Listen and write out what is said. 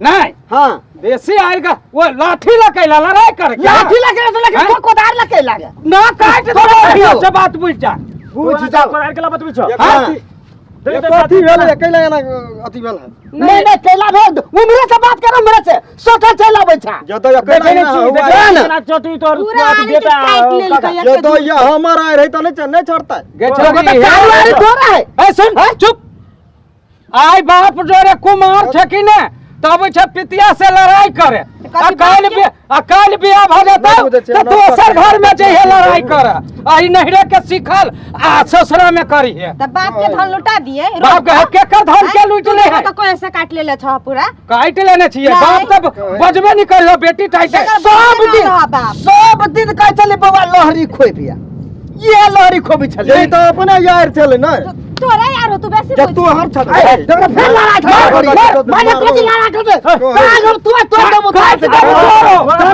नहीं हां देसी आयल का वो लाठी लकेला लड़ाई कर लाठी लगे तो लगे हैं? तो कोदार लगे लागे ना काट दो से बात बुझ जा बुझ जाओ कोदार के ला बतबै छौ हाँ। कथी भेल अकेला एना अथी भेल है नहीं नहीं कैला भेल उम्रे से बात करो उम्रे से सोचल चल आबै छा जतऽ अकेला देखै एना छी हुआ देखै ना। छी केना चोटी तोर पूरा अथी आरी के बेटा काटि लेलकै काका। एक जतऽ ये हमर आय रही तऽ नहीं छोड़तै गे तो छौड़ी, चारू आरी तोरा है ए सुन चुप आइ बाप जोरे कुमार छै कि ने तब छै पितिया से लड़ाई करे आ कथी काल्हि बाप बि आ काल्हि बियाह भऽ जेतौ नहि बुझै छियै, तऽ दोसर नहि घर में जइहे लड़ाई करे आ ई नहिरे के सीखल आ ससुरा में करिहे त बाप के धन लुटा दिए बाप के केकर धन के लूट ले है तो कोई ऐसे काट लेले छ पूरा काटि लेने छियै नहीं। बाप तऽ बजबे नहीं करियो बेटी टाइट एकर सब बाप दिन ना रह बाप सब दिन कहै छलै बौआ लहरी खोबिया ये लहरी खोबी छलै यही तऽ अपने यार छलै ने तोरा यार हो तू बेसी जब तू हर छल ए, तोरा फेर लड़ाई मार, छलै मार, माने मार, कथी लड़ाई छलै मार। काज हम तू तोड़ देबो काटि देबो तोरो।